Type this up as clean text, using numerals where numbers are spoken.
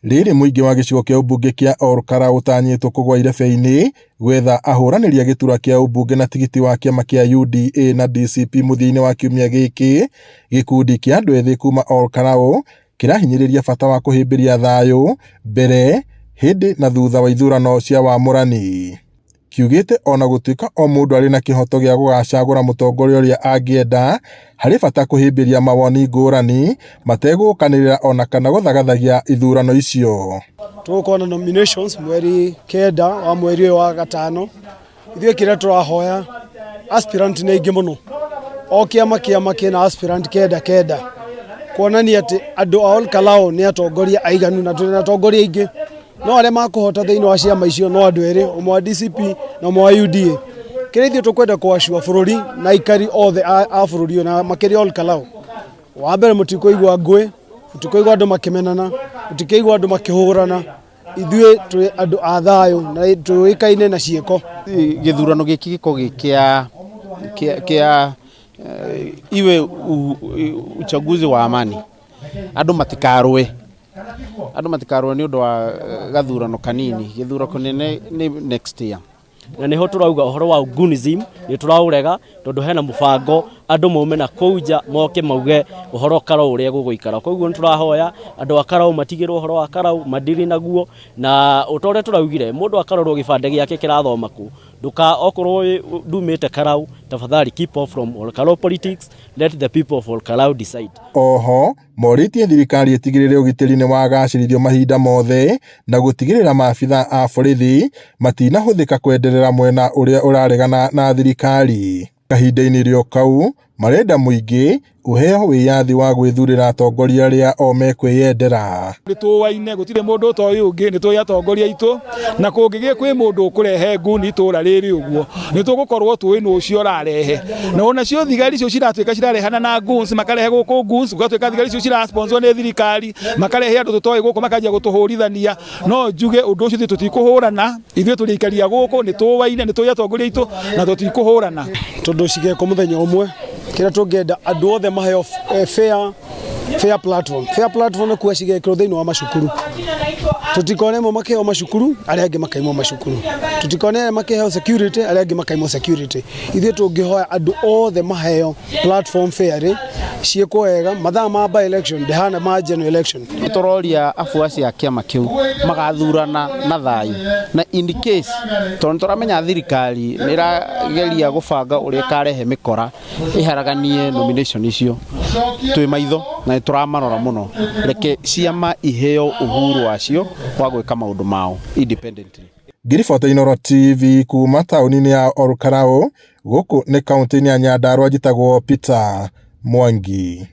Rĩrĩ mũingĩ wa gĩcigo kĩa ũmbunge kĩa Ol Kalou ũtanyĩtwo kũgũa irebe-inĩ gwetha ahũranĩri a gĩturwa kĩa ũmbunge na tigiti wa kĩama kĩa UDA na DCP mũthia-inĩ wa kiumia gĩkĩ, gĩkundi kĩa andũ ethĩ kuma Ol Kalou kĩrahinyĩrĩria bata wa kũhĩmbĩria thayũ mbere, hĩndĩ na thutha wa ithurano cia wamũrani. Kiugĩte ona gũtuĩka o mũndũ arĩ na kĩhoto gĩa gũgacagũra mũtongoria ũrĩa angĩenda, harĩ bata kũhĩmbĩria mawoni ngũrani mategũkanĩrĩra ona kana gũthagathagia ithurano icio. Tũgũkorwo na nominations mweri 9 wa mweri ũyũ wa gatano. Ithuĩ kĩrĩa tũrahoya, aspirant nĩ aingĩ mũno, o kĩama kĩama kĩna aspirant kenda kenda, kuonania atĩ andũ a Ol Kalou nĩ atongoria aiganu na tũrĩ na atongoria aingĩ, no arĩa makũhota thĩinĩ wa ciama icio no andũ erĩ, ũmwe wa DCP na ũmwe wa UDA. Kĩrĩa ithuĩ tũkwenda kũacua bũrũri na aikari othe a bũrũri ũyũ na makĩria Ol Kalou, wa mbere, mũtikũigua ngũĩ, mũtikũigua andũ makĩmenana, mũtikũigua andũ makĩhũrana. Ithuĩ twĩ andũ a thayũ na tũĩkaine na ciĩko. Gĩthurano gĩkĩ gĩkorwo gĩ kĩa iwe uchaguzi wa amani, andũ matikarũe, andũ matikarũe nĩ ũndũ wa gathurano kanini. Gĩthurano kĩnene nĩ next year. Na niho turauga ũhoro wa gunism nĩ tũraũrega, tondũ hena mũbango andũ maume na kũu nja moke mauge ũhoro Karau ũrĩa gũgũikara. Koguo nĩ tũrahoya andũ a Karau matigĩrwo ũhoro wa Karau madiri naguo, na ũta ũrĩa tũraugire, mũndũ akarorwo gĩbandĩ gĩake kĩrathoma kũ, ndũka okorwo ndumĩte Karau, tafadhali keep off from Ol Kalou politics. Let the people of Ol Kalou decide. Oho morĩtie thirikari ĩtigĩrĩre ũgitĩri nĩ wagacĩrithio mahinda mothe na gũtigĩrĩra maabitha a borithi matinahũthĩka kwenderera mwena ũrĩa ũraregana na thirikari. Kahinda-inĩ rĩo kau, marenda mũingĩ ũheo wĩyathi wa gwĩthurĩra atongoria arĩa o mekwĩyendera. Nĩ tũwaine, gũtirĩ mũndũ ũtoĩ ũngĩ, nĩ tũĩ atongoria aitũ, na kũngĩgĩe kwĩ mũndũ ũkũrehe nguni itũra rĩrĩ ũguo, nĩ tũgũkorwo tũĩ nũ ũcio ũrarehe. Na onacio thigari icio ciratuĩka cirarehana na goons, makarehe gũkũ goons, gũgatuĩka thigari icio cirasponsor nĩ thirikari, makarehe andũ tũtoĩ gũkũ, makanjia gũtũhũrithania. No njuge ũndũ ũcio ithuĩ tũtikũhũrana, ithuĩ tũrĩ aikaria gũkũ, nĩ tũwaine, nĩ tũĩ atongoria aitũ na tũtikũhũrana. Tondũ cigekwo mũthenya ũmwe, kĩrĩa tũngĩenda, andũ othe maheo fair platform. Fair platform nĩ kuga cigekĩrwo thĩinĩ wa macukuru, tũtikone amwe makĩheo macukuru, arĩa angĩ makaimwo macukuru, tũtikone arĩa makĩheo security, arĩa angĩ makaimwo security. Ithuĩ tũngĩhoya andũ othe maheo platform fair, ciĩkwo wega. Mathaa ma by election ndĩhana ma general election. Nĩ tũroria afuasi a kĩama kĩu magathurana na thayũ, na in case, tondũ nĩ tũramenya thirikari nĩ ĩrageria gũbanga ũrĩa ĩkarehe mĩkora ĩharaganie nomination icio, twĩ maitho na nĩ tũramarora mũno. Reke ciama iheo uhuru wacio wa gwĩka maũndũ mao independently. Ngĩribota Inooro TV kuma taũni-inĩ ya Ol Kalou, gũkũ nĩ kaũntĩ-inĩ ya Nyandarua, njĩtagwo Peter Mwangi.